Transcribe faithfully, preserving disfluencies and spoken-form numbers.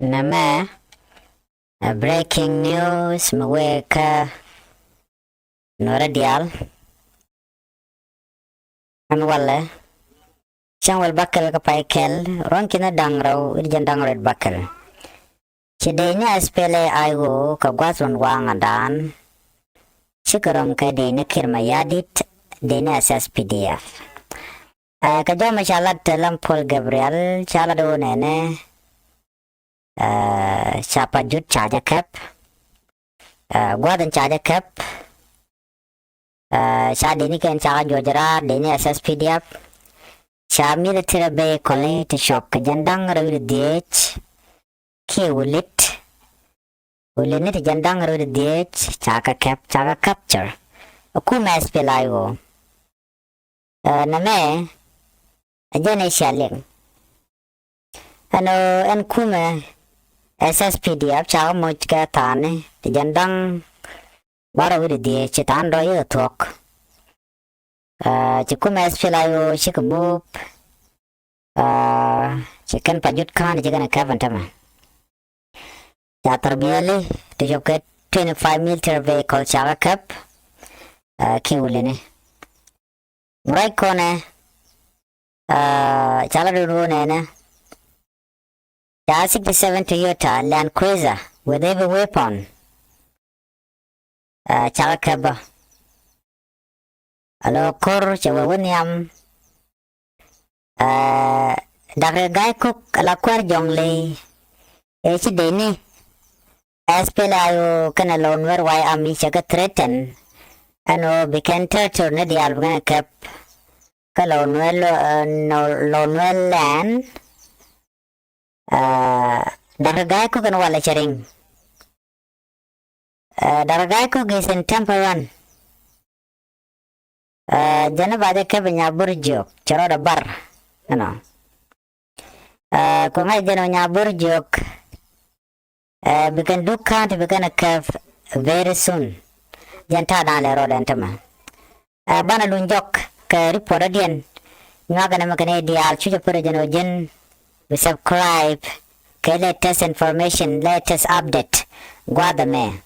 Nɛmɛ ɛ breaking news mi wëë kä Nuɔrɛ diaal. Ɛn walɛ cäŋ wäl bäkɛl kä pay kɛl ruɔ̱n ki̱n da̱ŋ rɛw wi̱cdɛ jiɛn da̱ŋ rɛw bäkɛl. Ci dee ni S P L A I O kɛ gua̱th ruɔ̱n waŋ a daan. Cikɛ rɔm kɛ dee ni Kiir Mayardit, dee ni S S P D F. Ɛ, kɛ jɔmɛ ca lat, ɛ, Lam Paul Gabriel ca lat wä nɛnɛ, ɛ, ca Pajut ca jɛ kɛp. Ɛ, gua̱th in ca jɛ kɛp. Ɛ, ca dee ni kɛn ca kɛ juɔc raar, dee ni S S P D F. Ca military vehicle ti cop kɛ jiɛn da̱ŋ rɛw wi̱cdɛ dhieec kiɛ wilit. Wilit ni ti jiɛn da̱ŋ rɛw wi̱cdɛ dhieec ca kɛ kɛp, ca kɛ capture. Ɛ kumɛ S P L A I O. Ɛ, nɛmɛ ɛ jɛn ɛ cia liŋ. Ɛn ɣöö ɛn kumɛ S S P D F ca kɛ moc kɛ tha̱a̱ni ti jiɛn da̱ŋ bärɔw wi̱cdɛ dhieec, ci tha̱a̱n dɔ̱ yikɛ thuɔ̱k. Ɛ, ci kumɛ S P L A I O cikɛ mop. Ɛ, ci kɛn Pajut ka̱n ci kɛn ɛ kɛp ɛn tämɛ. Ca thɔrbiɛli ti cop kɛ twenty five military vehicle ca kɛ kɛp, ɛ, kiɛ wulini. Ruac kɔnɛ, ɛ, ca la dun wunɛnɛ. Ca sixty seven Toyota Land Cruiser with heavy weapon, ɛ, ca kɛ kɛp bä. A lɔ ko̱r cɛ wä wä nhiam. Ɛ, Doctor Gai Kok a la kuäär Jɔŋley. Ɛ, ci dee ni S P L A I O kɛnɛ Lou Nuer White Army cɛ kɛ threaten ɛn ɣöö bi kɛn territory ni diaal bi kɛn kɛp kä Lou Nuer lo-, ɛ, Lou Nuer land. Ɛ, Doctor Gai Kok ɛn walɛ cɛ riŋ. Ɛ, Doctor Gai Kok is in Temple Run. Ɛ, jɛn ba jɛ kɛp Nyabur Jiök, cɛ rɔɔdɛ bar, you know. Ɛ, ku ŋa̱c jɛn Nyabur Jiök, ɛ, bi kɛn Duk County bi kɛn kɛp very soon. Jɛn ta̱a̱ da̱a̱n lɛ rɔɔdɛ ɛn tämɛ. Ɛ, banɛ luny jɔk kɛ report ɔ diɛn. Nyuakɛ nɛmɛ kɛn i̱ diaal cucɛ pär jɛn ɔ ji̱n bi subscribe kɛ latest information, latest update. Gua̱a̱th ɛmɛ.